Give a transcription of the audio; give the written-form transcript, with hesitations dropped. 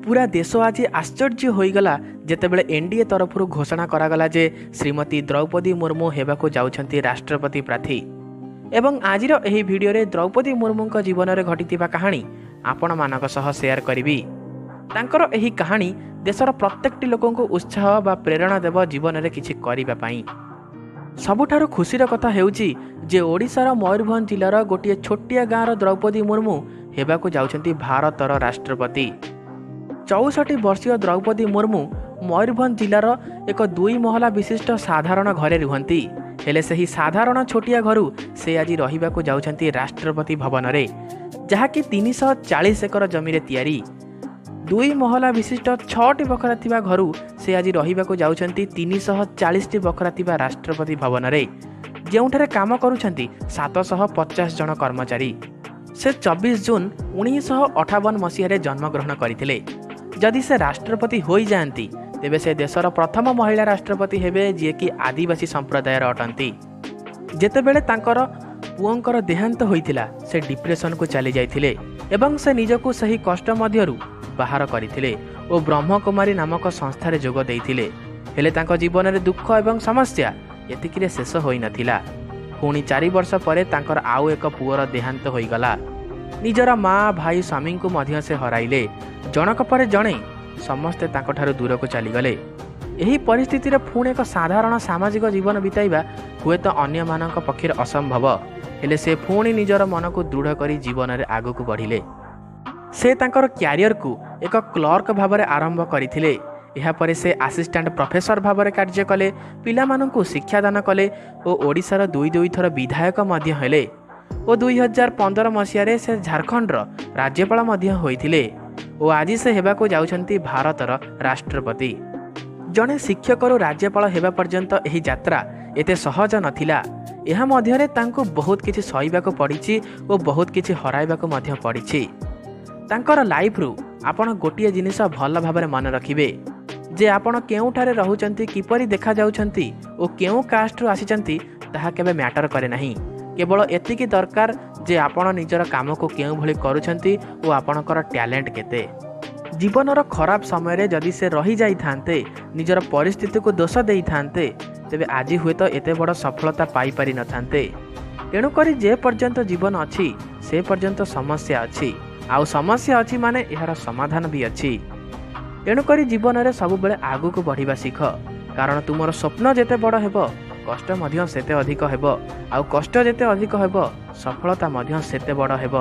ପୁରା ଦେଶ ଆଜି ଆଶ୍ଚର୍ଯ୍ୟ ହୋଇଗଲା, ଯେତେବେଳେ ଏନ୍ଡିଏ ତରଫରୁ ଘୋଷଣା କରାଗଲା ଯେ ଶ୍ରୀମତୀ ଦ୍ରୌପଦୀ ମୁର୍ମୁ ହେବାକୁ ଯାଉଛନ୍ତି ରାଷ୍ଟ୍ରପତି ପ୍ରାର୍ଥୀ। ଏବଂ ଆଜିର ଏହି ଭିଡ଼ିଓରେ ଦ୍ରୌପଦୀ ମୁର୍ମୁଙ୍କ ଜୀବନରେ ଘଟିଥିବା କାହାଣୀ ଆପଣମାନଙ୍କ ସହ ସେୟାର କରିବି। ତାଙ୍କର ଏହି କାହାଣୀ ଦେଶର ପ୍ରତ୍ୟେକଟି ଲୋକଙ୍କୁ ଉତ୍ସାହ ବା ପ୍ରେରଣା ଦେବ ଜୀବନରେ କିଛି କରିବା ପାଇଁ। ସବୁଠାରୁ ଖୁସିର କଥା ହେଉଛି ଯେ ଓଡ଼ିଶାର ମୟୂରଭଞ୍ଜ ଜିଲ୍ଲାର ଗୋଟିଏ ଛୋଟିଆ ଗାଁର ଦ୍ରୌପଦୀ ମୁର୍ମୁ ହେବାକୁ ଯାଉଛନ୍ତି ଭାରତର ରାଷ୍ଟ୍ରପତି। 64 ବର୍ଷୀୟ ଦ୍ରୌପଦୀ ମୁର୍ମୁ ମୟୂରଭଞ୍ଜ ଜିଲ୍ଲାର ଏକ ଦୁଇ ମହଲା ବିଶିଷ୍ଟ ସାଧାରଣ ଘରେ ରୁହନ୍ତି। ହେଲେ ସେହି ସାଧାରଣ ଛୋଟିଆ ଘରୁ ସେ ଆଜି ରହିବାକୁ ଯାଉଛନ୍ତି ରାଷ୍ଟ୍ରପତି ଭବନରେ, ଯାହାକି 340 ଏକର ଜମିରେ ତିଆରି। ଦୁଇ ମହଲା ବିଶିଷ୍ଟ ଛଅଟି ବଖରା ଥିବା ଘରୁ ସେ ଆଜି ରହିବାକୁ ଯାଉଛନ୍ତି 340ଟି ବଖରା ଥିବା ରାଷ୍ଟ୍ରପତି ଭବନରେ, ଯେଉଁଠାରେ କାମ କରୁଛନ୍ତି 750 ଜଣ କର୍ମଚାରୀ। ସେ 24 ଜୁନ୍ 1958 ମସିହାରେ ଜନ୍ମଗ୍ରହଣ କରିଥିଲେ। ଯଦି ସେ ରାଷ୍ଟ୍ରପତି ହୋଇଯାଆନ୍ତି, ତେବେ ସେ ଦେଶର ପ୍ରଥମ ମହିଳା ରାଷ୍ଟ୍ରପତି ହେବେ, ଯିଏକି ଆଦିବାସୀ ସମ୍ପ୍ରଦାୟର ଅଟନ୍ତି। ଯେତେବେଳେ ତାଙ୍କର ପୁଅଙ୍କର ଦେହାନ୍ତ ହୋଇଥିଲା, ସେ ଡିପ୍ରେସନକୁ ଚାଲି ଯାଇଥିଲେ ଏବଂ ସେ ନିଜକୁ ସେହି କଷ୍ଟ ମଧ୍ୟରୁ ବାହାର କରିଥିଲେ ଓ ବ୍ରହ୍ମକୁମାରୀ ନାମକ ସଂସ୍ଥାରେ ଯୋଗ ଦେଇଥିଲେ। ହେଲେ ତାଙ୍କ ଜୀବନରେ ଦୁଃଖ ଏବଂ ସମସ୍ୟା ଏତିକିରେ ଶେଷ ହୋଇନଥିଲା। ପୁଣି 4 ବର୍ଷ ପରେ ତାଙ୍କର ଆଉ ଏକ ପୁଅର ଦେହାନ୍ତ ହୋଇଗଲା। ନିଜର ମା, ଭାଇ, ସ୍ୱାମୀଙ୍କୁ ମଧ୍ୟ ସେ ହରାଇଲେ। ଜଣକ ପରେ ଜଣେ ସମସ୍ତେ ତାଙ୍କଠାରୁ ଦୂରକୁ ଚାଲିଗଲେ। ଏହି ପରିସ୍ଥିତିରେ ପୁଣି ଏକ ସାଧାରଣ ସାମାଜିକ ଜୀବନ ବିତାଇବା ହୁଏତ ଅନ୍ୟମାନଙ୍କ ପକ୍ଷରେ ଅସମ୍ଭବ। ହେଲେ ସେ ପୁଣି ନିଜର ମନକୁ ଦୃଢ଼ କରି ଜୀବନରେ ଆଗକୁ ବଢ଼ିଲେ। ସେ ତାଙ୍କର କ୍ୟାରିୟରକୁ ଏକ କ୍ଲର୍କ ଭାବରେ ଆରମ୍ଭ କରିଥିଲେ। ଏହାପରେ ସେ ଆସିଷ୍ଟାଣ୍ଟ ପ୍ରଫେସର ଭାବରେ କାର୍ଯ୍ୟ କଲେ, ପିଲାମାନଙ୍କୁ ଶିକ୍ଷାଦାନ କଲେ ଓ ଓଡ଼ିଶାର ଦୁଇ ଦୁଇ ଥର ବିଧାୟକ ମଧ୍ୟ ହେଲେ ଓ 2015 ମସିହାରେ ସେ ଝାଡ଼ଖଣ୍ଡର ରାଜ୍ୟପାଳ ମଧ୍ୟ ହୋଇଥିଲେ ଓ ଆଜି ସେ ହେବାକୁ ଯାଉଛନ୍ତି ଭାରତର ରାଷ୍ଟ୍ରପତି। ଜଣେ ଶିକ୍ଷକରୁ ରାଜ୍ୟପାଳ ହେବା ପର୍ଯ୍ୟନ୍ତ ଏହି ଯାତ୍ରା ଏତେ ସହଜ ନଥିଲା। ଏହା ମଧ୍ୟରେ ତାଙ୍କୁ ବହୁତ କିଛି ସହିବାକୁ ପଡ଼ିଛି ଓ ବହୁତ କିଛି ହରାଇବାକୁ ମଧ୍ୟ ପଡ଼ିଛି। ତାଙ୍କର ଲାଇଫରୁ ଆପଣ ଗୋଟିଏ ଜିନିଷ ଭଲ ଭାବରେ ମନେ ରଖିବେ ଯେ ଆପଣ କେଉଁଠାରେ ରହୁଛନ୍ତି, କିପରି ଦେଖାଯାଉଛନ୍ତି ଓ କେଉଁ କାଷ୍ଟରୁ ଆସିଛନ୍ତି, ତାହା କେବେ ମ୍ୟାଟର କରେ ନାହିଁ। କେବଳ ଏତିକି ଦରକାର ଯେ ଆପଣ ନିଜର କାମକୁ କେଉଁଭଳି କରୁଛନ୍ତି ଓ ଆପଣଙ୍କର ଟ୍ୟାଲେଣ୍ଟ କେତେ। ଜୀବନର ଖରାପ ସମୟରେ ଯଦି ସେ ରହିଯାଇଥାନ୍ତେ, ନିଜର ପରିସ୍ଥିତିକୁ ଦୋଷ ଦେଇଥାନ୍ତେ, ତେବେ ଆଜି ହୁଏତ ଏତେ ବଡ଼ ସଫଳତା ପାଇପାରିନଥାନ୍ତେ। ତେଣୁକରି ଯେ ପର୍ଯ୍ୟନ୍ତ ଜୀବନ ଅଛି, ସେ ପର୍ଯ୍ୟନ୍ତ ସମସ୍ୟା ଅଛି, ଆଉ ସମସ୍ୟା ଅଛି ମାନେ ଏହାର ସମାଧାନ ବି ଅଛି। ତେଣୁକରି ଜୀବନରେ ସବୁବେଳେ ଆଗକୁ ବଢ଼ିବା ଶିଖ, କାରଣ ତୁମର ସ୍ୱପ୍ନ ଯେତେ ବଡ଼ ହେବ, କଷ୍ଟ ମଧ୍ୟ ସେତେ ଅଧିକ ହେବ, ଆଉ କଷ୍ଟ ଯେତେ ଅଧିକ ହେବ, ସଫଳତା ମଧ୍ୟ ସେତେ ବଡ଼ ହେବ।